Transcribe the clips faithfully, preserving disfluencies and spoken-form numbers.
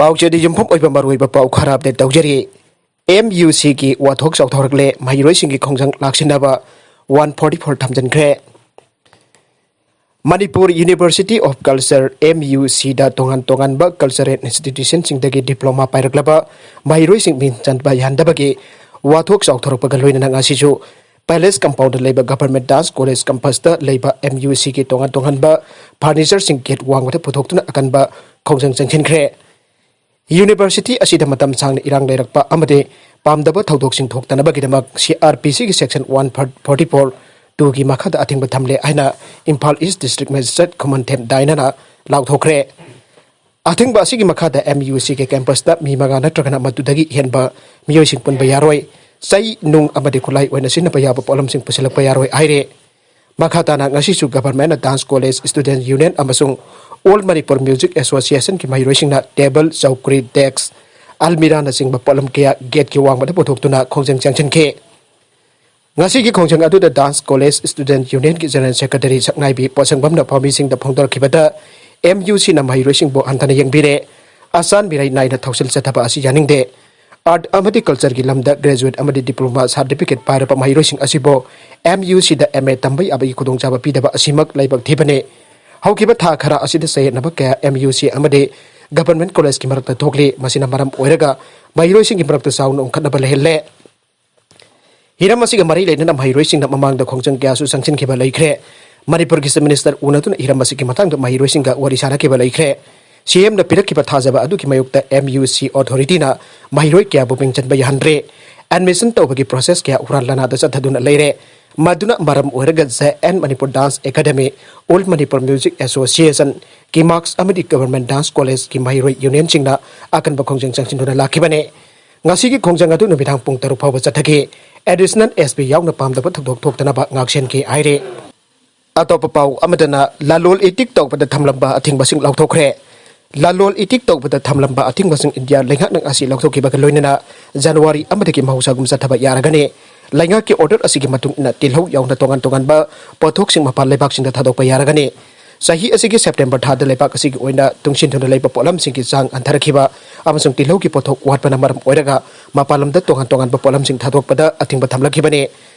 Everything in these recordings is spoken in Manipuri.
ꯄꯥꯎꯆꯦꯗ ꯌꯨꯝꯐꯝ ꯑꯣꯏꯕ ꯃꯔꯨꯑꯣꯏꯕ ꯄꯥꯎ ꯈꯔ ꯑꯞꯗꯦꯠ ꯇꯧꯖꯔꯤ꯫ ꯑꯦꯝ ꯌꯨ ꯁꯤꯒꯤ ꯋꯥꯊꯣꯛ ꯆꯥꯎꯊꯣꯔꯛꯂꯦ, ꯃꯍꯩꯔꯣꯏꯁꯤꯡꯒꯤ ꯈꯣꯡꯖꯪ ꯂꯥꯛꯁꯤꯟꯅꯕ ꯋꯥꯟ ꯐꯣꯔꯇꯤ ꯐꯣꯔ ꯊꯝꯖꯤꯟꯈ꯭ꯔꯦ꯫ Manipur university of culture, M U ꯁꯤꯗ ꯇꯣꯉꯥꯟ ꯇꯣꯉꯥꯟꯕ ꯀꯜꯆꯔꯦꯜ ꯏꯟꯁꯇꯤꯇ꯭ꯌꯨꯁꯟꯁꯤꯡꯗꯒꯤ ꯗꯤꯄ꯭ꯂꯣꯃꯥ ꯄꯥꯏꯔꯛꯂꯕ ꯃꯍꯩꯔꯣꯏꯁꯤꯡ ꯃꯤꯡ ꯆꯟꯕ ꯌꯥꯍꯟꯗꯕꯒꯤ ꯋꯥꯊꯣꯛ ꯆꯥꯎꯊꯣꯔꯛꯄꯒ ꯂꯣꯏꯅꯅ ꯉꯁꯤꯁꯨ ꯄꯦꯂꯦꯁ ꯀꯝꯄꯥꯎꯟꯗ ꯂꯩꯕ ꯒꯚꯔꯟꯃꯦꯟꯠ ꯗꯥꯟꯁ ꯀꯣꯂꯦꯖ ꯀꯦꯝꯄꯁꯇ ꯂꯩꯕ ꯑꯦꯝ ꯌꯨ ꯁꯤꯒꯤ ꯇꯣꯉꯥꯟ ꯇꯣꯉꯥꯟꯕ ꯐꯔꯅꯤꯆꯔꯁꯤꯡ ꯒꯦꯠ ꯋꯥꯡꯃꯗ ꯄꯨꯊꯣꯛꯇꯨꯅ ꯑꯀꯟꯕ ꯈꯣꯡꯖꯪ ꯆꯪꯁꯤꯟꯈ꯭ꯔꯦ꯫ ꯌꯨꯅꯤꯚꯔꯁꯤꯇꯤ ꯑꯁꯤꯗ ꯃꯇꯝ ꯁꯥꯡꯅ ꯏꯔꯥꯡ ꯂꯩꯔꯛꯄ ꯑꯃꯗꯤ ꯄꯥꯝꯗꯕ ꯊꯧꯗꯣꯛꯁꯤꯡ ꯊꯣꯛꯇꯅꯕꯒꯤꯗꯃꯛ ꯁꯤ ꯑꯥꯔ ꯄꯤ ꯁꯤꯒꯤ ꯁꯦꯛꯁꯟ ꯋꯥꯟ ꯐꯣꯔꯇꯤ ꯐꯣꯔ ꯇꯨꯒꯤ ꯃꯈꯥꯗ ꯑꯊꯤꯡꯕ ꯊꯝꯂꯦ ꯍꯥꯏꯅ ꯏꯝꯐꯥꯜ ꯏꯁ ꯗꯤꯁꯇ꯭ꯔꯤꯛ ꯃꯦꯖꯤꯁꯇ꯭ꯔꯦꯠ ꯈꯨꯃꯟꯊꯦꯝ ꯗꯥꯏꯅꯅ ꯂꯥꯎꯊꯣꯛꯈ꯭ꯔꯦ꯫ ꯑꯊꯤꯡꯕ ꯑꯁꯤꯒꯤ ꯃꯈꯥꯗ ꯑꯦꯝ ꯌꯨ ꯁꯤꯒꯤ ꯀꯦꯝꯄꯁꯇ ꯃꯤ ꯃꯉꯥ ꯅꯠꯇ꯭ꯔꯒꯅ ꯃꯗꯨꯗꯒꯤ ꯍꯦꯟꯕ ꯃꯤꯑꯣꯏꯁꯤꯡ ꯄꯨꯟꯕ ꯌꯥꯔꯣꯏ꯫ ꯆꯩ, ꯅꯨꯡ ꯑꯃꯗꯤ ꯈꯨꯠꯂꯥꯏ ꯑꯣꯏꯅ ꯁꯤꯖꯤꯟꯅꯕ ꯌꯥꯕ ꯄꯣꯠꯂꯝꯁꯤꯡ ꯄꯨꯁꯤꯜꯂꯛꯄ ꯌꯥꯔꯣꯏ ꯍꯥꯏꯔꯦ꯫ ꯃꯈꯥ ꯇꯥꯅ ꯉꯁꯤꯁꯨ ꯒꯚꯔꯟꯃꯦꯟꯠꯅ ꯗꯥꯟꯁ ꯀꯣꯂꯦꯖ ꯏꯁꯇꯨꯗꯦꯟꯠ ꯌꯨꯅꯤꯌꯟ ꯑꯃꯁꯨꯡ ꯑꯣꯜ ꯃꯅꯤꯄꯨꯔ ꯃ꯭ꯌꯨꯖꯤꯛ ꯑꯦꯁꯣꯁꯤꯌꯦꯁꯟꯒꯤ ꯃꯍꯩꯔꯣꯏꯁꯤꯡꯅ ꯇꯦꯕꯜ, ꯆꯧꯀ꯭ꯔꯤ, ꯗꯦꯛꯁ, ꯑꯜꯃꯤꯔꯥꯅꯆꯤꯡꯕ ꯄꯣꯠꯂꯝ ꯀꯌꯥ ꯒꯦꯠꯀꯤ ꯋꯥꯡꯃꯗ ꯄꯨꯊꯣꯛꯇꯨꯅ ꯈꯣꯡꯖꯪ ꯆꯪꯁꯤꯟꯈꯤ꯫ ꯉꯁꯤꯒꯤ ꯈꯣꯡꯖꯪ ꯑꯗꯨꯗ ꯗꯥꯟꯁ ꯀꯣꯂꯦꯖ ꯏꯁꯇꯨꯗꯦꯟꯠ ꯌꯨꯅꯤꯌꯟꯒꯤ ꯖꯦꯅꯔꯦꯜ ꯁꯦꯀ꯭ꯔꯦꯇꯔꯤ ꯁꯛꯅꯥꯏꯕꯤ ꯄꯣꯠꯁꯪꯕꯝꯅ ꯄꯥꯎꯃꯤꯁꯤꯡꯗ ꯐꯣꯡꯗꯣꯔꯛꯈꯤꯕꯗ, ꯑꯦꯝ ꯌꯨ ꯁꯤꯅ ꯃꯍꯩꯔꯣꯏꯁꯤꯡꯕꯨ ꯍꯟꯊꯅ ꯌꯦꯡꯕꯤꯔꯦ, ꯑꯆꯥꯟ ꯃꯤꯔꯥꯏ ꯅꯥꯏꯅ ꯊꯧꯁꯤꯜ ꯆꯠꯊꯕ ꯑꯁꯤ ꯌꯥꯅꯤꯡꯗꯦ꯫ ꯑꯥꯔꯠ ꯑꯃꯗꯤ ꯀꯜꯆꯔꯒꯤ ꯂꯝꯗ ꯒ꯭ꯔꯦꯖꯨꯋꯦꯠ ꯑꯃꯗꯤ ꯗꯤꯄ꯭ꯂꯣꯃꯥ ꯁꯥꯔꯇꯤꯐꯤꯀꯦꯠ ꯄꯥꯏꯔꯕ ꯃꯍꯩꯔꯣꯏꯁꯤꯡ ꯑꯁꯤꯕꯨ ꯑꯦꯝ ꯌꯨ ꯁꯤꯗ ꯑꯦꯝ ꯑꯦ ꯇꯝꯕ ꯌꯥꯕꯒꯤ ꯈꯨꯗꯣꯡꯆꯥꯕ ꯄꯤꯗꯕ ꯑꯁꯤꯃꯛ ꯂꯥꯏꯕꯛ ꯊꯤꯕꯅꯤ꯫ ꯍꯧꯈꯤꯕ ꯊꯥ ꯈꯔ ꯑꯁꯤꯗ ꯆꯌꯦꯠꯅꯕ ꯀꯌꯥ ꯑꯦꯝ ꯌꯨ ꯁꯤ ꯑꯃꯗꯤ ꯒꯚꯔꯟꯃꯦꯟꯠ ꯀꯣꯂꯦꯖꯀꯤ ꯃꯔꯛꯇ ꯊꯣꯛꯂꯤ꯫ ꯃꯁꯤꯅ ꯃꯔꯝ ꯑꯣꯏꯔꯒ ꯃꯍꯩꯔꯣꯏꯁꯤꯡꯒꯤ ꯃꯔꯛꯇ ꯆꯥꯎꯅ ꯎꯪꯈꯠꯅꯕ ꯂꯩꯍꯜꯂꯦ꯫ ꯍꯤꯔꯝ ꯑꯁꯤꯒ ꯃꯔꯤ ꯂꯩꯅꯅ ꯃꯍꯩꯔꯣꯏꯁꯤꯡꯅ ꯃꯃꯥꯡꯗ ꯈꯣꯡꯖꯪ ꯀꯌꯥꯁꯨ ꯆꯪꯁꯤꯟꯈꯤꯕ ꯂꯩꯈ꯭ꯔꯦ꯫ ꯃꯅꯤꯄꯨꯔꯒꯤ ꯆꯤꯐ ꯃꯤꯅꯤꯁꯇꯔ ꯎꯅꯗꯨꯅ ꯍꯤꯔꯝ ꯑꯁꯤꯒꯤ ꯃꯇꯥꯡꯗ ꯃꯍꯩꯔꯣꯏꯁꯤꯡꯒ ꯋꯥꯔꯤ ꯁꯥꯅꯈꯤꯕ ꯂꯩꯈ꯭ꯔꯦ꯫ ꯁꯤ ꯑꯦꯝꯅ ꯄꯤꯔꯛꯈꯤꯕ ꯊꯥꯖꯕ ꯑꯗꯨꯒꯤ ꯃꯥꯌꯣꯛꯇ ꯑꯦꯝ ꯌꯨ ꯁꯤ ꯑꯣꯊꯣꯔꯤꯇꯤꯅ ꯃꯍꯩꯔꯣꯏ ꯀꯌꯥꯕꯨ ꯃꯤꯡ ꯆꯟꯕ ꯌꯥꯍꯟꯗ꯭ꯔꯦ꯫ ꯑꯦꯗꯃꯤꯁꯟ ꯇꯧꯕꯒꯤ ꯄ꯭ꯔꯣꯁꯦꯁ ꯀꯌꯥ ꯍꯨꯔꯥꯟ ꯂꯥꯟꯅꯗ ꯆꯠꯊꯗꯨꯅ ꯂꯩꯔꯦ꯫ ꯃꯗꯨꯅ ꯃꯔꯝ ꯑꯣꯏꯔꯒ J N Manipur dance academy, all Manipur music association, ꯀꯤꯃꯥꯛꯁ ꯑꯃꯗꯤ ꯒꯚꯔꯟꯃꯦꯟꯠ ꯗꯥꯟꯁ ꯀꯣꯂꯦꯖꯀꯤ ꯃꯍꯩꯔꯣꯏ ꯌꯨꯅꯤꯌꯟꯁꯤꯡꯅ ꯑꯀꯟꯕ ꯈꯣꯡꯖꯪ ꯆꯪꯁꯤꯟꯗꯨꯅ ꯂꯥꯛꯈꯤꯕꯅꯤ꯫ ꯉꯁꯤꯒꯤ ꯈꯣꯡꯖꯪ ꯑꯗꯨ ꯅꯨꯃꯤꯗꯥꯡ ꯄꯨꯡ ꯇꯔꯨꯛ ꯐꯥꯎꯕ ꯆꯠꯊꯈꯤ꯫ ꯑꯦꯗꯤꯁꯅꯦꯜ ꯑꯦꯁ ꯄꯤ ꯌꯥꯎꯅ ꯄꯥꯝꯗꯕ ꯊꯧꯗꯣꯛ ꯊꯣꯛꯇꯅꯕ ꯉꯥꯛꯁꯦꯟꯈꯤ ꯍꯥꯏꯔꯤ꯫ ꯑꯇꯣꯞꯄ ꯄꯥꯎ ꯑꯃꯗꯅ, ꯂꯂꯣꯜ ꯏꯇꯤꯛ ꯇꯧꯕꯗ ꯊꯝꯂꯝꯕ ꯑꯊꯤꯡꯕꯁꯤꯡ ꯂꯧꯊꯣꯛꯈ꯭ꯔꯦ꯫ ꯂꯂꯣꯜ ꯏꯇꯤꯛ ꯇꯧꯕꯗ ꯊꯝꯂꯝꯕ ꯑꯊꯤꯡꯕꯁꯤꯡ ꯏꯟꯗꯤꯌꯥ ꯂꯩꯉꯥꯛꯅ ꯉꯁꯤ ꯂꯧꯊꯣꯛꯈꯤꯕꯒ ꯂꯣꯏꯅꯅ ꯖꯅꯋꯥꯔꯤ ꯑꯃꯗꯒꯤ ꯃꯍꯧꯁꯥꯒꯨꯝ ꯆꯠꯊꯕ ꯌꯥꯔꯒꯅꯤ꯫ ꯂꯩꯉꯥꯛꯀꯤ ꯑꯣꯔꯗꯔ ꯑꯁꯤꯒꯤ ꯃꯇꯨꯡ ꯏꯟꯅ ꯇꯤꯜꯍꯧ ꯌꯥꯎꯅ ꯇꯣꯉꯥꯟ ꯇꯣꯉꯥꯟꯕ ꯄꯣꯠꯊꯣꯛꯁꯤꯡ ꯃꯄꯥꯟ ꯂꯩꯕꯥꯛꯁꯤꯡꯗ ꯊꯥꯗꯣꯛꯄ ꯌꯥꯔꯒꯅꯤ꯫ ꯆꯍꯤ ꯑꯁꯤꯒꯤ ꯁꯦꯞꯇꯦꯝꯕꯔ ꯊꯥꯗ ꯂꯩꯕꯥꯛ ꯑꯁꯤꯒꯤ ꯑꯣꯏꯅ ꯇꯨꯡꯁꯤꯟꯗꯨꯅ ꯂꯩꯕ ꯄꯣꯠꯂꯝꯁꯤꯡꯒꯤ ꯆꯥꯡ ꯍꯟꯊꯔꯛꯈꯤꯕ ꯑꯃꯁꯨꯡ ꯇꯤꯜꯍꯧꯒꯤ ꯄꯣꯠꯊꯣꯛ ꯋꯥꯠꯄꯅ ꯃꯔꯝ ꯑꯣꯏꯔꯒ ꯃꯄꯥꯟ ꯂꯝꯗ ꯇꯣꯉꯥꯟ ꯇꯣꯉꯥꯟꯕ ꯄꯣꯠꯂꯝꯁꯤꯡ ꯊꯥꯗꯣꯛꯄꯗ ꯑꯊꯤꯡꯕ ꯊꯝꯂꯛꯈꯤꯕꯅꯤ꯫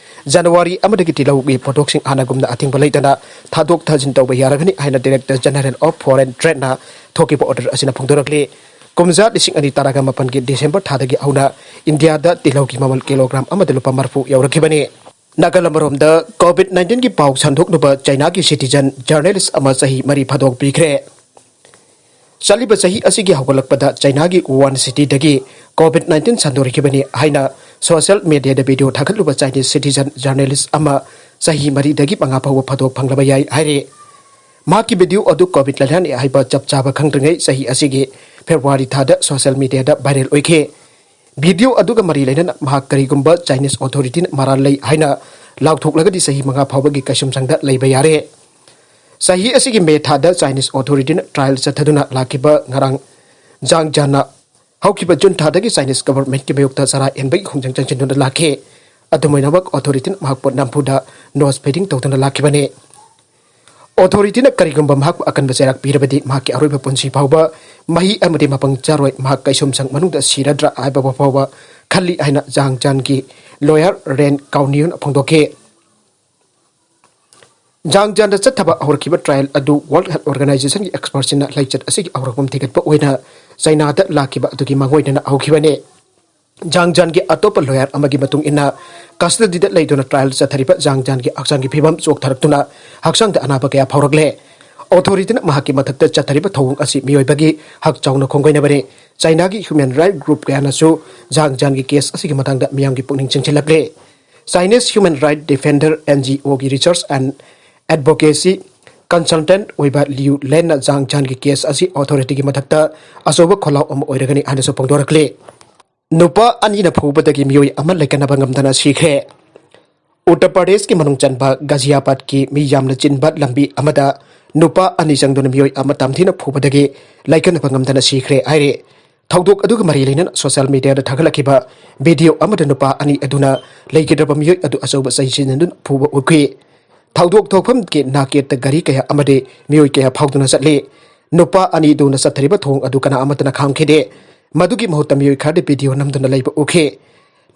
ꯖꯅꯋꯥꯔꯤ ꯑꯃꯗꯒꯤ ꯇꯤꯜꯍꯧꯒꯤ ꯄꯣꯠꯊꯣꯛꯁꯤꯡ ꯍꯥꯟꯅꯒꯨꯝꯅ ꯑꯊꯤꯡꯕ ꯂꯩꯇꯅ ꯊꯥꯗꯣꯛ ꯊꯥꯖꯤꯟ ꯇꯧꯕ ꯌꯥꯔꯒꯅꯤ ꯍꯥꯏꯅ Director General of Foreign Tradeꯅ ꯊꯣꯛꯈꯤꯕ order ꯑꯁꯤꯅ ꯐꯣꯡꯗꯣꯔꯛꯂꯤ꯫ ꯀꯨꯝꯖꯥ ꯂꯤꯁꯤꯡ ꯑꯅꯤ ꯇꯔꯥꯃꯥꯄꯟꯒꯤ ꯗꯤꯁꯦꯝꯕꯔ ꯊꯥꯗꯒꯤ ꯍꯧꯅ ꯏꯟꯗꯤꯌꯥꯗ ꯇꯤꯜꯍꯧꯒꯤ ꯃꯃꯜ ꯀꯤꯂꯣꯒ꯭ꯔꯥꯝ ꯑꯃꯗ ꯂꯨꯄꯥ ꯃꯔꯤꯐꯨ ꯌꯧꯔꯛꯈꯤꯕꯅꯤ꯫ ꯅꯥꯒꯥꯂꯦꯟ ꯑꯃꯔꯣꯝꯗ COVID nineteenꯒꯤ ꯄꯥꯎ ꯁꯟꯗꯣꯛꯂꯨꯕ ꯆꯥꯏꯅꯥꯒꯤ citizen journalist ꯑꯃ ꯆꯍꯤ ꯃꯔꯤ ꯐꯥꯗꯣꯛ ꯄꯤꯈ꯭ꯔꯦ꯫ ꯆꯠꯂꯤꯕ ꯆꯍꯤ ꯑꯁꯤꯒꯤ ꯍꯧꯒꯠꯂꯛꯄꯗ ꯆꯥꯏꯅꯥꯒꯤ ꯋꯨꯍꯥꯟ cityꯗꯒꯤ COVID nineteen ꯁꯟꯗꯣꯔꯛꯈꯤꯕꯅꯤ ꯍꯥꯏꯅ social mediaꯗ video ꯊꯥꯒꯠꯂꯨꯕ Chinese citizen journalist ꯑꯃ ꯆꯍꯤ ꯃꯔꯤꯗꯒꯤ ꯃꯉꯥ ꯐꯥꯎꯕ ꯐꯥꯗꯣꯛ ꯐꯪꯂꯕ ꯌꯥꯏ ꯍꯥꯏꯔꯤ꯫ ꯃꯍꯥꯛꯀꯤ video ꯑꯗꯨ COVID ꯂꯥꯏꯅꯥꯅꯤ ꯍꯥꯏꯕ ꯆꯞ ꯆꯥꯕ ꯈꯪꯗ꯭ꯔꯤꯉꯩ ꯆꯍꯤ ꯑꯁꯤꯒꯤ February ꯊꯥꯗ social mediaꯗ viral ꯑꯣꯏꯈꯤ꯫ Video ꯑꯗꯨꯒ ꯃꯔꯤ ꯂꯩꯅꯅ ꯃꯍꯥꯛ ꯀꯔꯤꯒꯨꯝꯕ Chinese authorityꯅ ꯃꯔꯥꯜ ꯂꯩ ꯍꯥꯏꯅ ꯂꯥꯎꯊꯣꯛꯂꯒꯗꯤ ꯆꯍꯤ ꯃꯉꯥ ꯐꯥꯎꯕꯒꯤ ꯀꯩꯁꯨꯝꯁꯪꯗ ꯂꯩꯕ ꯌꯥꯔꯦ꯫ ꯆꯍꯤ ꯑꯁꯤꯒꯤ ꯃꯦ ꯊꯥꯗ Chinese authorityꯅ trial ꯆꯠꯊꯗꯨꯅ ꯂꯥꯛꯈꯤꯕ ꯉꯔꯥꯡ ꯖꯥꯡ ꯖꯥꯟꯅ ꯍꯧꯈꯤꯕ ꯖꯨꯟ ꯊꯥꯗꯒꯤ Chinese governmentꯀꯤ ꯃꯥꯌꯣꯛꯇ ꯆꯔꯥ ꯍꯦꯟꯕꯒꯤ ꯈꯣꯡꯖꯪ ꯆꯪꯁꯤꯟꯗꯨꯅ ꯂꯥꯛꯈꯤ꯫ ꯑꯗꯨꯃꯥꯏꯅꯃꯛ authorityꯅ ꯃꯍꯥꯛꯄꯨ ꯅꯝꯐꯨꯗ nose feeding ꯇꯧꯗꯨꯅ ꯂꯥꯛꯈꯤꯕꯅꯤ꯫ Authorityꯅ ꯀꯔꯤꯒꯨꯝꯕ ꯃꯍꯥꯛꯄꯨ ꯑꯀꯟꯕ ꯆꯩꯔꯥꯛ ꯄꯤꯔꯕꯗꯤ ꯃꯍꯥꯛꯀꯤ ꯑꯔꯣꯏꯕ ꯄꯨꯟꯁꯤ ꯐꯥꯎꯕ ꯃꯍꯤ ꯑꯃꯗꯤ ꯃꯄꯪ ꯆꯥꯔꯣꯏ, ꯃꯍꯥꯛ ꯀꯩꯁꯨꯝꯁꯪ ꯃꯅꯨꯡꯗ ꯁꯤꯔꯗ꯭ꯔꯥ ꯍꯥꯏꯕ ꯐꯥꯎꯕ ꯈꯜꯂꯤ ꯍꯥꯏꯅ ꯖꯥꯡ ꯖꯥꯟꯒꯤ lawyer ꯔꯦꯟ ꯀꯥꯎꯅꯤꯌꯨꯟ ꯐꯣꯡꯗꯣꯛꯈꯤ꯫ ꯖꯥꯡ ꯖꯥꯟꯗ ꯆꯠꯊꯕ ꯍꯧꯔꯛꯈꯤꯕ trial ꯑꯗꯨ World Health Organizationꯒꯤ expertꯁꯤꯡꯅ ꯂꯩꯆꯠ ꯑꯁꯤꯒꯤ ꯍꯧꯔꯛꯐꯝ ꯊꯤꯒꯠꯄ ꯑꯣꯏꯅ ꯆꯥꯏꯅꯥꯗ ꯂꯥꯛꯈꯤꯕ ꯑꯗꯨꯒꯤ ꯃꯥꯡꯑꯣꯏꯅꯅ ꯍꯧꯈꯤꯕꯅꯤ꯫ ꯖꯥꯡ ꯖꯥꯟꯒꯤ ꯑꯇꯣꯞꯄ lawyer ꯑꯃꯒꯤ ꯃꯇꯨꯡ ꯏꯟꯅ, custodyꯗ ꯂꯩꯗꯨꯅ trial ꯆꯠꯊꯔꯤꯕ ꯖꯥꯡ ꯖꯥꯟꯒꯤ ꯍꯛꯆꯥꯡꯒꯤ ꯐꯤꯕꯝ ꯆꯣꯛꯊꯔꯛꯇꯨꯅ ꯍꯛꯆꯥꯡꯗ ꯑꯅꯥꯕ ꯀꯌꯥ ꯐꯥꯎꯔꯛꯂꯦ꯫ Authorityꯅ ꯃꯍꯥꯛꯀꯤ ꯃꯊꯛꯇ ꯆꯠꯊꯔꯤꯕ ꯊꯧꯑꯣꯡ ꯑꯁꯤ ꯃꯤꯑꯣꯏꯕꯒꯤ ꯍꯛ ꯆꯥꯎꯅ ꯈꯣꯡꯒꯣꯏꯅꯕꯅꯤ꯫ ꯆꯥꯏꯅꯥꯒꯤ human rights group ꯀꯌꯥꯅꯁꯨ ꯖꯥꯡ ꯖꯥꯟꯒꯤ case ꯑꯁꯤꯒꯤ ꯃꯇꯥꯡꯗ ꯃꯤꯌꯥꯝꯒꯤ ꯄꯨꯛꯅꯤꯡ ꯆꯤꯡꯁꯤꯜꯂꯛꯂꯦ꯫ Chinese human rights defender, NGOꯒꯤ research and advocacy consultant ꯑꯣꯏꯕ ꯂꯤꯌꯨ ꯂꯦꯟꯅ ꯖꯥꯡ ꯖꯥꯟꯒꯤ case ꯑꯁꯤ authorityꯒꯤ ꯃꯊꯛꯇ ꯑꯆꯧꯕ ꯈꯣꯜꯂꯥꯎ ꯑꯃ ꯑꯣꯏꯔꯒꯅꯤ ꯍꯥꯏꯅꯁꯨ ꯐꯣꯡꯗꯣꯔꯛꯂꯤ꯫ ꯅꯨꯄꯥ ꯑꯅꯤꯅ ꯐꯨꯕꯗꯒꯤ ꯃꯤꯑꯣꯏ ꯑꯃ ꯂꯩꯀꯟꯅꯕ ꯉꯝꯗꯅ ꯁꯤꯈ꯭ꯔꯦ꯫ ꯎꯠꯇꯔ ꯄ꯭ꯔꯗꯦꯁꯀꯤ ꯃꯅꯨꯡ ꯆꯟꯕ ꯒꯥꯖꯤꯌꯥꯕꯥꯗꯀꯤ ꯃꯤ ꯌꯥꯝꯅ ꯆꯤꯟꯕ ꯂꯝꯕꯤ ꯑꯃꯗ ꯅꯨꯄꯥ ꯑꯅꯤ ꯆꯪꯗꯨꯅ ꯃꯤꯑꯣꯏ ꯑꯃ ꯇꯝꯊꯤꯅ ꯐꯨꯕꯗꯒꯤ ꯂꯩꯀꯟꯅꯕ ꯉꯝꯗꯅ ꯁꯤꯈ꯭ꯔꯦ ꯍꯥꯏꯔꯤ꯫ ꯊꯧꯗꯣꯛ ꯑꯗꯨꯒ ꯃꯔꯤ ꯂꯩꯅꯅ social mediaꯗ ꯊꯥꯒꯠꯂꯛꯈꯤꯕ video ꯑꯃꯗ ꯅꯨꯄꯥ ꯑꯅꯤ ꯑꯗꯨꯅ ꯂꯩꯈꯤꯗ꯭ꯔꯕ ꯃꯤꯑꯣꯏ ꯑꯗꯨ ꯑꯆꯧꯕ ꯆꯩ ꯁꯤꯖꯤꯟꯅꯗꯨꯅ ꯐꯨꯕ ꯎꯈꯤ꯫ ꯊꯧꯗꯣꯛ ꯊꯣꯛꯐꯝꯒꯤ ꯅꯥꯀꯦꯠꯇ ꯒꯥꯔꯤ ꯀꯌꯥ ꯑꯃꯗꯤ ꯃꯤꯑꯣꯏ ꯀꯌꯥ ꯐꯥꯎꯗꯨꯅ ꯆꯠꯂꯤ꯫ ꯅꯨꯄꯥ ꯑꯅꯤꯗꯨꯅ ꯆꯠꯊꯔꯤꯕ ꯊꯣꯡ ꯑꯗꯨ ꯀꯅꯥ ꯑꯃꯠꯇꯅ ꯈꯥꯝꯈꯤꯗꯦ꯫ ꯃꯗꯨꯒꯤ ꯃꯍꯨꯠꯇ ꯃꯤꯑꯣꯏ ꯈꯔꯗꯤ ꯚꯤꯗꯤꯑꯣ ꯅꯝꯗꯨꯅ ꯂꯩꯕ ꯎꯈꯤ꯫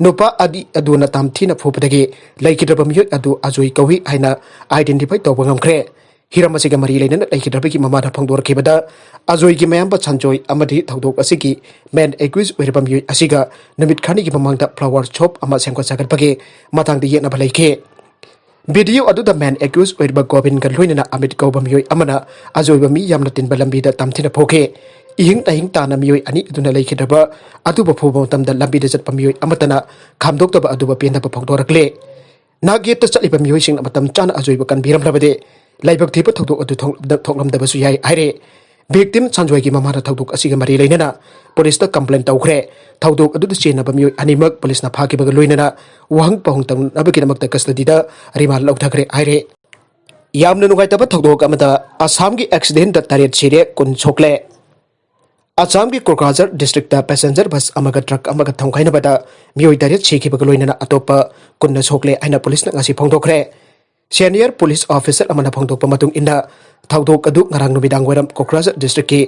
ꯅꯨꯄꯥ ꯑꯅꯤ ꯑꯗꯨꯅ ꯇꯝꯊꯤꯅ ꯐꯨꯕꯗꯒꯤ ꯂꯩꯈꯤꯗ꯭ꯔꯕ ꯃꯤꯑꯣꯏ ꯑꯗꯨ ꯑꯖꯣꯏ ꯀꯧꯏ ꯍꯥꯏꯅ identify ꯇꯧꯕ ꯉꯝꯈ꯭ꯔꯦ꯫ ꯍꯤꯔꯝ ꯑꯁꯤꯒ ꯃꯔꯤ ꯂꯩꯅꯅ ꯂꯩꯈꯤꯗ꯭ꯔꯕꯒꯤ ꯃꯃꯥꯅ ꯐꯣꯡꯗꯣꯔꯛꯈꯤꯕꯗ, ꯑꯖꯣꯏꯒꯤ ꯃꯌꯥꯝꯕ ꯁꯟꯖꯣꯏ ꯑꯃꯗꯤ ꯊꯧꯗꯣꯛ ꯑꯁꯤꯒꯤ main accused ꯑꯣꯏꯔꯤꯕ ꯃꯤꯑꯣꯏ ꯑꯁꯤꯒ ꯅꯨꯃꯤꯠ ꯈꯔꯅꯤꯒꯤ ꯃꯃꯥꯡꯗ flower shop ꯑꯃ ꯁꯦꯝꯒꯠ ꯁꯥꯒꯠꯄꯒꯤ ꯃꯇꯥꯡꯗ ꯌꯦꯠꯅꯕ ꯂꯩꯈꯤ꯫ ꯚꯤꯗꯤꯑꯣ ꯑꯗꯨꯗ main accused ꯑꯣꯏꯔꯤꯕ ꯒꯣꯕꯤꯟꯒ ꯂꯣꯏꯅꯅ ꯑꯃꯤꯠ ꯀꯧꯕ ꯃꯤꯑꯣꯏ ꯑꯃꯅ ꯑꯖꯣꯏꯕ ꯃꯤ ꯌꯥꯝꯅ ꯇꯤꯟꯕ ꯂꯝꯕꯤꯗ ꯇꯝꯊꯤꯅ ꯐꯨꯈꯤ꯫ ꯏꯍꯤꯡ ꯇꯍꯤꯡ ꯇꯥꯅ ꯃꯤꯑꯣꯏ ꯑꯅꯤ ꯑꯗꯨꯅ ꯂꯩꯈꯤꯗ꯭ꯔꯕ ꯑꯗꯨꯕꯨ ꯐꯨꯕ ꯃꯇꯝꯗ ꯂꯝꯕꯤꯗ ꯆꯠꯄ ꯃꯤꯑꯣꯏ ꯑꯃꯠꯇꯅ ꯈꯥꯝꯗꯣꯛꯇꯕ ꯑꯗꯨꯕꯨ ꯄꯦꯟꯗꯕ ꯐꯣꯡꯗꯣꯔꯛꯂꯦ꯫ ꯅꯥꯒꯦꯠꯇ ꯆꯠꯂꯤꯕ ꯃꯤꯑꯣꯏꯁꯤꯡꯅ ꯃꯇꯝ ꯆꯥꯅ ꯑꯖꯣꯏꯕ ꯀꯟꯕꯤꯔꯝꯂꯕꯗꯤ ꯂꯥꯏꯕꯛ ꯊꯤꯕ ꯊꯧꯗꯣꯛ ꯑꯗꯨ ꯊꯣꯛꯂꯝꯗ-, ꯊꯣꯛꯂꯝꯗꯕꯁꯨ ꯌꯥꯏ ꯍꯥꯏꯔꯦ꯫ Victim ꯁꯟꯖꯣꯏꯒꯤ ꯃꯃꯥꯅ ꯊꯧꯗꯣꯛ ꯑꯁꯤꯒ ꯃꯔꯤ ꯂꯩꯅꯅ ꯄꯨꯂꯤꯁꯇ complain ꯇꯧꯈ꯭ꯔꯦ꯫ ꯊꯧꯗꯣꯛ ꯑꯗꯨꯗ ꯆꯦꯟꯅꯕ ꯃꯤꯑꯣꯏ ꯑꯅꯤꯃꯛ ꯄꯨꯂꯤꯁꯅ ꯐꯥꯈꯤꯕꯒ ꯂꯣꯏꯅꯅ ꯋꯥꯍꯪ ꯄꯥꯎꯍꯪ ꯇꯧꯅꯕꯒꯤꯗꯃꯛꯇ custody ꯗ remand ꯂꯧꯊꯈ꯭ꯔꯦ ꯍꯥꯏꯔꯦ꯫ ꯌꯥꯝꯅ ꯅꯨꯡꯉꯥꯏꯇꯕ ꯊꯧꯗꯣꯛ ꯑꯃꯗ ꯑꯁꯥꯝꯒꯤ accident ꯇ ꯇꯔꯦꯠ ꯁꯤꯔꯦ, ꯀꯨꯟ ꯁꯣꯛꯂꯦ꯫ ꯑꯁꯥꯝꯒꯤ ꯀꯣꯀ꯭ꯔꯥꯖꯥꯔ district ꯇ passenger bus ꯑꯃꯒ truck ꯑꯃꯒ ꯊꯣꯡꯈꯥꯏꯅꯕꯗ ꯃꯤꯑꯣꯏ ꯇꯔꯦꯠ ꯁꯤꯈꯤꯕꯒ ꯂꯣꯏꯅꯅ ꯑꯇꯣꯞꯄ ꯀꯨꯟꯅ ꯁꯣꯛꯂꯦ ꯍꯥꯏꯅ ꯄꯨꯂꯤꯁꯅ ꯉꯁꯤ ꯐꯣꯡꯗꯣꯛꯈ꯭ꯔꯦ꯫ Senior police officer ꯑꯃꯅ ꯐꯣꯡꯗꯣꯛꯄ ꯃꯇꯨꯡ ꯏꯟꯅ, ꯊꯧꯗꯣꯛ ꯑꯗꯨ ꯉꯔꯥꯡ ꯅꯨꯃꯤꯗꯥꯡ ꯋꯥꯏꯔꯝ ꯀꯣꯀ꯭ꯔꯥꯖꯥꯔ district ꯀꯤ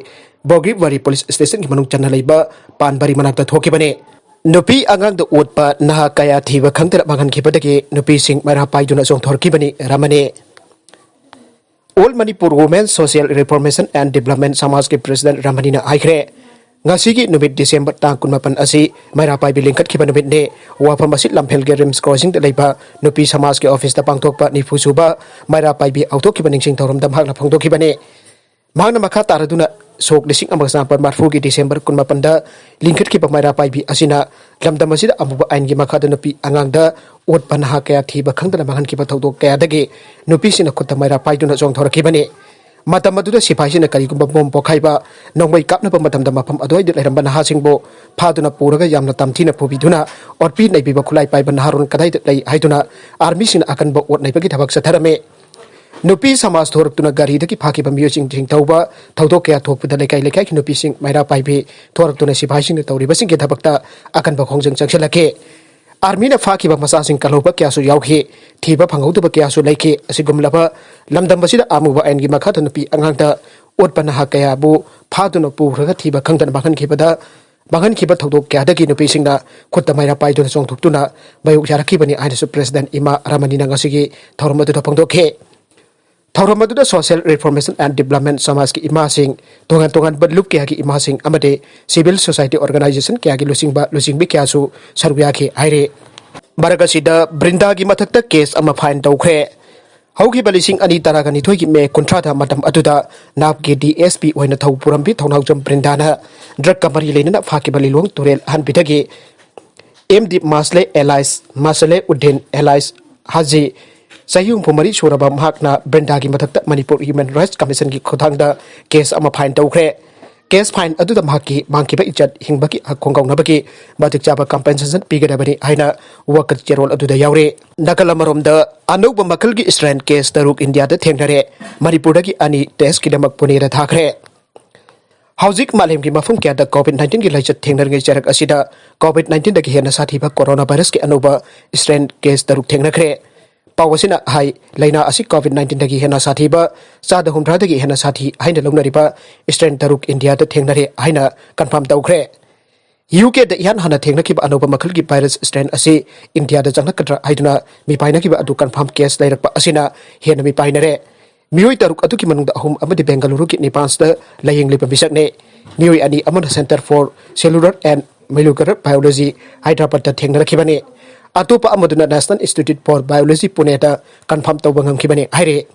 ꯕꯣꯒꯤꯕꯥꯔꯤ police station ꯒꯤ ꯃꯅꯨꯡ ꯆꯟꯅ ꯂꯩꯕ ꯄꯥꯟꯕꯥꯔꯤ ꯃꯅꯥꯛꯇ ꯊꯣꯛꯈꯤꯕꯅꯤ꯫ ꯅꯨꯄꯤ ꯑꯉꯥꯡꯗ ꯑꯣꯠꯄ ꯅꯍꯥ ꯀꯌꯥ ꯊꯤꯕ ꯈꯪꯗꯅ ꯃꯥꯡꯍꯟꯈꯤꯕꯗꯒꯤ ꯅꯨꯄꯤꯁꯤꯡ ꯃꯩꯔꯥ ꯄꯥꯏꯗꯨꯅ ꯆꯣꯡꯊꯣꯔꯛꯈꯤꯕꯅꯤ꯫ ꯔꯃꯅꯤ꯫ All Manipur Women Social Reformation and Development ꯁꯃꯥꯖꯀꯤ president ꯔꯃꯅꯤꯅ ꯍꯥꯏꯈ꯭ꯔꯦ, ꯉꯁꯤꯒꯤ ꯅꯨꯃꯤꯠ December ꯇꯥꯡ ꯀꯨꯟꯃꯥꯄꯟ ꯑꯁꯤ ꯃꯩꯔꯥ ꯄꯥꯏꯕꯤ ꯂꯤꯡꯈꯠꯈꯤꯕ ꯅꯨꯃꯤꯠꯅꯤ꯫ ꯋꯥꯐꯝ ꯑꯁꯤ ꯂꯝꯐꯦꯜꯒꯤ RIMS crossing ꯗ ꯂꯩꯕ ꯅꯨꯄꯤ ꯁꯃꯥꯖꯀꯤ office ꯇ ꯄꯥꯡꯊꯣꯛꯄ ꯅꯤꯐꯨ ꯁꯨꯕ ꯃꯩꯔꯥ ꯄꯥꯏꯕꯤ ꯍꯧꯗꯣꯛꯈꯤꯕ ꯅꯤꯡꯁꯤꯡ ꯊꯧꯔꯝꯗ ꯃꯍꯥꯛꯅ ꯐꯣꯡꯗꯣꯛꯈꯤꯕꯅꯤ꯫ ꯃꯍꯥꯛꯅ ꯃꯈꯥ ꯇꯥꯔꯗꯨꯅ, ꯁꯣꯛ ꯂꯤꯁꯤꯡ ꯑꯃꯒ ꯆꯃꯥꯄꯟ ꯃꯔꯤꯐꯨꯒꯤ December ꯀꯨꯟꯃꯥꯄꯟꯗ ꯂꯤꯡꯈꯠꯈꯤꯕ ꯃꯩꯔꯥ ꯄꯥꯏꯕꯤ ꯑꯁꯤꯅ ꯂꯝꯗꯝ ꯑꯁꯤꯗ ꯑꯃꯨꯕ ꯑꯥꯏꯟꯒꯤ ꯃꯈꯥꯗ ꯅꯨꯄꯤ ꯑꯉꯥꯡꯗ ꯑꯣꯠꯄ ꯅꯍꯥ ꯀꯌꯥ ꯊꯤꯕ ꯈꯪꯗꯅ ꯃꯥꯡꯍꯟꯈꯤꯕ ꯊꯧꯗꯣꯛ ꯀꯌꯥꯗꯒꯤ ꯅꯨꯄꯤꯁꯤꯡꯅ ꯈꯨꯠꯇ ꯃꯩꯔꯥ ꯄꯥꯏꯗꯨꯅ ꯆꯣꯡꯊꯣꯔꯛꯈꯤꯕꯅꯤ꯫ ꯃꯇꯝ ꯑꯗꯨꯗ ꯁꯤꯐꯥꯏꯁꯤꯡꯅ ꯀꯔꯤꯒꯨꯝꯕ bomb ꯄꯣꯈꯥꯏꯕ, ꯅꯣꯡꯃꯩ ꯀꯥꯞꯅꯕ ꯃꯇꯝꯗ ꯃꯐꯝ ꯑꯗꯨꯋꯥꯏꯗ ꯂꯩꯔꯝꯕ ꯅꯍꯥꯁꯤꯡꯕꯨ ꯐꯥꯗꯨꯅ ꯄꯨꯔꯒ ꯌꯥꯝꯅ ꯇꯝꯊꯤꯅ ꯐꯨꯕꯤꯗꯨꯅ ꯑꯣꯠꯄꯤ ꯅꯩꯕꯤꯕ ꯈꯨꯠꯂꯥꯏ ꯄꯥꯏꯕ ꯅꯍꯥꯔꯣꯜ ꯀꯗꯥꯏꯗ ꯂꯩ ꯍꯥꯏꯗꯨꯅ army ꯁꯤꯡꯅ ꯑꯀꯟꯕ ꯑꯣꯠ ꯅꯩꯕꯒꯤ ꯊꯕꯛ ꯆꯠꯊꯔꯝꯃꯤ꯫ ꯅꯨꯄꯤ ꯁꯃꯥꯖ ꯊꯣꯔꯛꯇꯨꯅ ꯒꯥꯔꯤꯗꯒꯤ ꯐꯥꯈꯤꯕ ꯃꯤꯑꯣꯏꯁꯤꯡ ꯊꯧꯕ ꯊꯧꯗꯣꯛ ꯀꯌꯥ ꯊꯣꯛꯄꯗ ꯂꯩꯀꯥꯏ ꯂꯩꯀꯥꯏꯒꯤ ꯅꯨꯄꯤꯁꯤꯡ ꯃꯩꯔꯥ ꯄꯥꯏꯕꯤ ꯊꯣꯔꯛꯇꯨꯅ ꯁꯤꯐꯥꯏꯁꯤꯡꯅ ꯇꯧꯔꯤꯕꯁꯤꯡꯒꯤ ꯊꯕꯛꯇ ꯑꯀꯟꯕ ꯈꯣꯡꯖꯪ ꯆꯪꯁꯤꯜꯂꯛꯈꯤ꯫ ꯑꯥꯔꯃꯤꯅ ꯐꯥꯈꯤꯕ ꯃꯆꯥꯁꯤꯡ ꯀꯜꯍꯧꯕ ꯀꯌꯥꯁꯨ ꯌꯥꯎꯈꯤ꯫ ꯊꯤꯕ ꯐꯪꯍꯧꯗꯕ ꯀꯌꯥꯁꯨ ꯂꯩꯈꯤ꯫ ꯑꯁꯤꯒꯨꯝꯂꯕ ꯂꯝꯗꯝ ꯑꯁꯤꯗ ꯑꯃꯨꯕ ꯑꯥꯏꯟꯒꯤ ꯃꯈꯥꯗ ꯅꯨꯄꯤ ꯑꯉꯥꯡꯗ ꯑꯣꯠꯄ ꯅꯍꯥ ꯀꯌꯥꯕꯨ ꯐꯥꯗꯨꯅ ꯄꯨꯈ꯭ꯔꯒ ꯊꯤꯕ ꯈꯪꯗꯅ ꯃꯥꯡꯍꯟꯈꯤꯕꯗ, ꯃꯥꯡꯍꯟꯈꯤꯕ ꯊꯧꯗꯣꯛ ꯀꯌꯥꯗꯒꯤ ꯅꯨꯄꯤꯁꯤꯡꯅ ꯈꯨꯠꯇ ꯃꯩꯔꯥ ꯄꯥꯏꯗꯨꯅ ꯆꯣꯡꯊꯣꯛꯇꯨꯅ ꯃꯥꯌꯣꯛ ꯌꯥꯔꯛꯈꯤꯕꯅꯤ ꯍꯥꯏꯅꯁꯨ ꯄ꯭ꯔꯦꯁꯤꯗꯦꯟꯠ ꯏꯃꯥ ꯔꯥꯃꯅꯤꯅ ꯉꯁꯤꯒꯤ ꯊꯧꯔꯝ ꯑꯗꯨꯗ ꯐꯣꯡꯗꯣꯛꯈꯤ꯫ ꯊꯧꯔꯝ ꯑꯗꯨꯗ Social Reformation and Development ꯁꯃꯥꯖꯀꯤ ꯏꯃꯥꯁꯤꯡ, ꯇꯣꯉꯥꯟ ꯇꯣꯉꯥꯟꯕ ꯂꯨꯞ ꯀꯌꯥꯒꯤ ꯏꯃꯥꯁꯤꯡ ꯑꯃꯗꯤ civil society organization ꯀꯌꯥꯒꯤ ꯂꯨꯆꯤꯡꯕ ꯂꯨꯆꯤꯡꯕꯤ ꯀꯌꯥꯁꯨ ꯁꯔꯨꯛ ꯌꯥꯈꯤ ꯍꯥꯏꯔꯤ꯫ ꯃꯔꯛ ꯑꯁꯤꯗ ꯕ꯭ꯔꯤꯟꯗꯥꯒꯤ ꯃꯊꯛꯇ ꯀꯦꯁ ꯑꯃ ꯐꯥꯏꯟ ꯇꯧꯈ꯭ꯔꯦ꯫ ꯍꯧꯈꯤꯕ ꯂꯤꯁꯤꯡ ꯑꯅꯤ ꯇꯔꯥꯒ ꯅꯤꯊꯣꯏꯒꯤ ꯃꯦ ꯀꯨꯟꯊ꯭ꯔꯥꯗ ꯃꯇꯝ ꯑꯗꯨꯗ ꯅꯥꯞꯀꯤ ꯗꯤ ꯑꯦꯁ ꯄꯤ ꯑꯣꯏꯅ ꯊꯧ ꯄꯨꯔꯝꯕꯤ ꯊꯧꯅꯥꯎꯖꯝ ꯕ꯭ꯔꯤꯟꯗꯥꯅ ꯗ꯭ꯔꯒꯀ ꯃꯔꯤ ꯂꯩꯅꯅ ꯐꯥꯈꯤꯕ ꯂꯤꯂꯣꯡ ꯇꯨꯔꯦꯜ ꯑꯍꯟꯕꯤꯗꯒꯤ M D ꯃꯥꯁꯂꯦ alias ꯃꯥꯁꯂꯦ Uddin alias ꯍꯥꯖꯤ, ꯆꯍꯤ ꯍꯨꯝꯐꯨ ꯃꯔꯤ ꯁꯨꯔꯕ ꯃꯍꯥꯛꯅ ꯕ꯭ꯔꯤꯟꯗꯥꯒꯤ ꯃꯊꯛꯇ ꯃꯅꯤꯄꯨꯔ ꯍ꯭ꯌꯨꯃꯦꯟ ꯔꯥꯏꯠꯁ ꯀꯃꯤꯁꯟꯒꯤ ꯈꯨꯠꯊꯥꯡꯗ ꯀꯦꯁ ꯑꯃ ꯐꯥꯏꯟ ꯇꯧꯈ꯭ꯔꯦ꯫ ꯀꯦꯁ ꯐꯥꯏꯟ ꯑꯗꯨꯗ ꯃꯍꯥꯛꯀꯤ ꯃꯥꯡꯈꯤꯕ ꯏꯖꯠ ꯍꯤꯡꯕꯒꯤ ꯍꯛ ꯈꯣꯡꯒꯥꯎꯅꯕꯒꯤ ꯃꯇꯤꯛ ꯆꯥꯕ ꯀꯝꯄꯦꯟꯁꯦꯁꯟ ꯄꯤꯒꯗꯕꯅꯤ ꯍꯥꯏꯅ ꯋꯥꯀꯠ ꯆꯦꯔꯣꯜ ꯑꯗꯨꯗ ꯌꯥꯎꯔꯤ꯫ ꯅꯥꯀꯜ ꯑꯃꯔꯣꯝꯗ, ꯑꯅꯧꯕ ꯃꯈꯜꯒꯤ ꯁ꯭ꯇ꯭ꯔꯦꯟ ꯀꯦꯁ ꯇꯔꯨꯛ ꯏꯟꯗꯤꯌꯥꯗ ꯊꯦꯡꯅꯔꯦ꯫ ꯃꯅꯤꯄꯨꯔꯗꯒꯤ ꯑꯅꯤ ꯇꯦꯁꯀꯤꯗꯃꯛ ꯄꯨꯅꯦꯗ ꯊꯥꯈ꯭ꯔꯦ꯫ ꯍꯧꯖꯤꯛ ꯃꯥꯂꯦꯝꯒꯤ ꯃꯐꯝ ꯀꯌꯥꯗ ꯀꯣꯚꯤꯗ ꯅꯥꯏꯟꯇꯤꯟꯒꯤ ꯂꯥꯏꯆꯠ ꯊꯦꯡꯅꯔꯤꯉꯩ ꯆꯔꯛ ꯑꯁꯤꯗ ꯀꯣꯚꯤꯗ ꯅꯥꯏꯟꯇꯤꯟꯗꯒꯤ ꯍꯦꯟꯅ ꯁꯥꯊꯤꯕ ꯀꯣꯔꯣꯅꯥ ꯚꯥꯏꯔꯁꯀꯤ ꯑꯅꯧꯕ ꯁ꯭ꯇ꯭ꯔꯦꯟ ꯀꯦꯁ ꯇꯔꯨꯛ ꯊꯦꯡꯅꯈ꯭ꯔꯦ꯫ ꯄꯥꯎ ꯑꯁꯤꯅ ꯍꯥꯏ, ꯂꯥꯏꯅꯥ ꯑꯁꯤ ꯀꯣꯚꯤꯗ ꯅꯥꯏꯟꯇꯤꯟꯗꯒꯤ ꯍꯦꯟꯅ ꯁꯥꯊꯤꯕ, ꯆꯥꯗ ꯍꯨꯝꯗ꯭ꯔꯥꯗꯒꯤ ꯍꯦꯟꯅ ꯁꯥꯊꯤ ꯍꯥꯏꯅ ꯂꯧꯅꯔꯤꯕ ꯁ꯭ꯇ꯭ꯔꯦꯟ ꯇꯔꯨꯛ ꯏꯟꯗꯤꯌꯥꯗ ꯊꯦꯡꯅꯔꯦ ꯍꯥꯏꯅ ꯀꯟꯐꯥꯔꯝ ꯇꯧꯈ꯭ꯔꯦ꯫ ꯌꯨ ꯀꯦꯗ ꯏꯍꯥꯟ ꯍꯥꯟꯅ ꯊꯦꯡꯅꯈꯤꯕ ꯑꯅꯧꯕ ꯃꯈꯜꯒꯤ ꯚꯥꯏꯔꯁ ꯁ꯭ꯇ꯭ꯔꯦꯟ ꯑꯁꯤ ꯏꯟꯗꯤꯌꯥꯗ ꯆꯪꯂꯛꯀꯗ꯭ꯔꯥ ꯍꯥꯏꯗꯨꯅ ꯃꯤꯄꯥꯏꯅꯈꯤꯕ ꯑꯗꯨ ꯀꯟꯐꯥꯔꯝ ꯀꯦꯁ ꯂꯩꯔꯛꯄ ꯑꯁꯤꯅ ꯍꯦꯟꯅ ꯃꯤꯄꯥꯏꯅꯔꯦ꯫ ꯃꯤꯑꯣꯏ ꯇꯔꯨꯛ ꯑꯗꯨꯒꯤ ꯃꯅꯨꯡꯗ ꯑꯍꯨꯝ ꯑꯃꯗꯤ ꯕꯦꯡꯒꯂꯨꯔꯨꯒꯤ ꯅꯤꯄꯥꯟꯁꯇ ꯂꯥꯌꯦꯡꯂꯤꯕ ꯃꯤꯁꯛꯅꯤ꯫ ꯃꯤꯑꯣꯏ ꯑꯅꯤ ꯑꯃꯅ Center for Cellular and Molecular Biology, ꯍꯥꯏꯗ꯭ꯔꯕꯥꯗꯇ ꯊꯦꯡꯅꯔꯛꯈꯤꯕꯅꯤ꯫ ꯑꯇꯣꯞꯄ ꯑꯃꯗꯨꯅ National Institute for Biology, ꯄꯨꯅꯦꯗ ꯀꯟꯐꯥꯔꯝ ꯇꯧꯕ ꯉꯝꯈꯤꯕꯅꯤ ꯍꯥꯏꯔꯤ꯫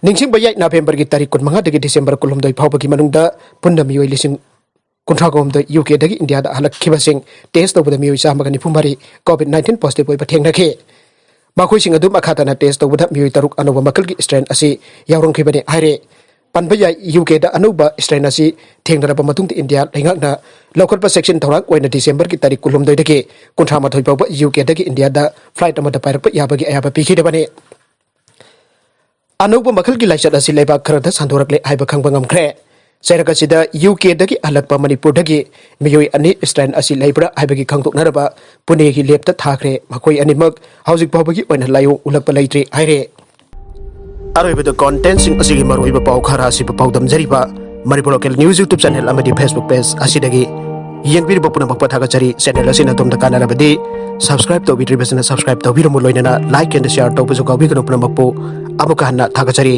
ꯅꯤꯡꯁꯤꯡꯕ ꯌꯥꯏ, ꯅꯕꯦꯝꯕꯔꯒꯤ ꯇꯥꯔꯤꯛ ꯀꯨꯟꯃꯉꯥꯗꯒꯤ ꯗꯤꯁꯦꯝꯕꯔ ꯀꯨꯟꯍꯨꯝꯗꯣꯏ ꯐꯥꯎꯕꯒꯤ ꯃꯅꯨꯡꯗ ꯄꯨꯟꯅ ꯃꯤꯑꯣꯏ ꯂꯤꯁꯤꯡ ꯀꯨꯟꯊ꯭ꯔꯥ ꯍꯨꯝꯗꯣꯏ ꯌꯨ ꯀꯦꯗꯒꯤ ꯏꯟꯗꯤꯌꯥꯗ ꯍꯜꯂꯛꯈꯤꯕꯁꯤꯡ ꯇꯦꯁ ꯇꯧꯕꯗ ꯃꯤꯑꯣꯏ ꯆꯥꯝꯃꯒ ꯅꯤꯐꯨ ꯃꯔꯤ ꯀꯣꯚꯤꯗ ꯅꯥꯏꯟꯇꯤꯟ ꯄꯣꯖꯤꯇꯤꯚ ꯑꯣꯏꯕ ꯊꯦꯡꯅꯈꯤ꯫ ꯃꯈꯣꯏꯁꯤꯡ ꯑꯗꯨ ꯃꯈꯥ ꯇꯥꯅ ꯇꯦꯁ ꯇꯧꯕꯗ ꯃꯤꯑꯣꯏ ꯇꯔꯨꯛ ꯑꯅꯧꯕ ꯃꯈꯜꯒꯤ ꯁ꯭ꯇ꯭ꯔꯦꯟ ꯑꯁꯤ ꯌꯥꯎꯔꯝꯈꯤꯕꯅꯤ ꯍꯥꯏꯔꯦ꯫ ꯄꯟꯕ ꯌꯥꯏ, ꯌꯨ ꯀꯦꯗ ꯑꯅꯧꯕ ꯁ꯭ꯇ꯭ꯔꯦꯟ ꯑꯁꯤ ꯊꯦꯡꯅꯔꯕ ꯃꯇꯨꯡꯗ ꯏꯟꯗꯤꯌꯥ ꯂꯩꯉꯥꯛꯅ ꯂꯧꯈꯠꯄ ꯆꯦꯛꯁꯤꯟ ꯊꯧꯔꯥꯡ ꯑꯣꯏꯅ ꯗꯤꯁꯦꯝꯕꯔꯒꯤ ꯇꯥꯔꯤꯛ ꯀꯨꯟꯍꯨꯝꯗꯣꯏꯗꯒꯤ ꯀꯨꯟꯊ꯭ꯔꯥ ꯃꯥꯊꯣꯏ ꯐꯥꯎꯕ ꯌꯨ ꯀꯦꯗꯒꯤ ꯏꯟꯗꯤꯌꯥꯗ ꯐ꯭ꯂꯥꯏꯠ ꯑꯃꯗ ꯄꯥꯏꯔꯛꯄ ꯌꯥꯕꯒꯤ ꯑꯌꯥꯕ ꯄꯤꯈꯤꯗꯕꯅꯤ꯫ ꯑꯅꯧꯕ ꯃꯈꯜꯒꯤ ꯂꯥꯏꯆꯠ ꯑꯁꯤ ꯂꯩꯕꯥꯛ ꯈꯔꯗ ꯁꯟꯗꯣꯔꯛꯂꯦ ꯍꯥꯏꯕ ꯈꯪꯕ ꯉꯝꯈ꯭ꯔꯦ꯫ ꯆꯩꯔꯛ ꯑꯁꯤꯗ ꯌꯨ ꯀꯦꯗꯒꯤ ꯍꯜꯂꯛꯄ ꯃꯅꯤꯄꯨꯔꯗꯒꯤ ꯃꯤꯑꯣꯏ ꯑꯅꯤ ꯁ꯭ꯇ꯭ꯔꯦꯟ ꯑꯁꯤ ꯂꯩꯕ꯭ꯔꯥ ꯍꯥꯏꯕꯒꯤ ꯈꯪꯗꯣꯛꯅꯅꯕ ꯄꯨꯅꯦꯒꯤ ꯂꯦꯞꯇ ꯊꯥꯈ꯭ꯔꯦ꯫ ꯃꯈꯣꯏ ꯑꯅꯤꯃꯛ ꯍꯧꯖꯤꯛ ꯐꯥꯎꯕꯒꯤ ꯑꯣꯏꯅ ꯂꯥꯏꯑꯣꯡ ꯎꯠꯂꯛꯄ ꯂꯩꯇ꯭ꯔꯤ ꯍꯥꯏꯔꯦ꯫ ꯑꯔꯣꯏꯕꯗ ꯀꯣꯟꯇꯦꯟꯁꯤꯡ ꯑꯁꯤꯒꯤ ꯃꯔꯨꯑꯣꯏꯕ ꯄꯥꯎ ꯈꯔ ꯑꯁꯤꯕꯨ ꯄꯥꯎꯗꯝꯖꯔꯤꯕ Manipur local news YouTube channel ꯑꯃꯗꯤ ꯐꯦꯁꯕꯨꯛ ꯄꯦꯖ ꯑꯁꯤꯗꯒꯤ ꯌꯦꯡꯕꯤꯔꯤꯕ ꯄꯨꯝꯅꯃꯛꯄꯨ ꯊꯥꯒꯠꯆꯔꯤ꯫ ꯆꯦꯅꯦꯜ ꯑꯁꯤꯅ ꯑꯗꯣꯝꯗ ꯀꯥꯟꯅꯔꯕꯗꯤ ꯁꯕꯁꯀ꯭ꯔꯥꯏꯕ ꯇꯧꯕꯤꯗ꯭ꯔꯤꯕꯁꯤꯅ ꯁꯕꯁꯀ꯭ꯔꯥꯏꯕ ꯇꯧꯕꯤꯔꯝꯃꯨ, ꯂꯣꯏꯅꯅ ꯂꯥꯏꯛ ꯑꯦꯟ ꯁꯤꯌꯥꯔ ꯇꯧꯕꯁꯨ ꯀꯥꯎꯕꯤꯒꯅꯨ꯫ ꯄꯨꯝꯅꯃꯛꯄꯨ ꯑꯃꯨꯛꯀ ꯍꯟꯅ ꯊꯥꯒꯠꯆꯔꯤ꯫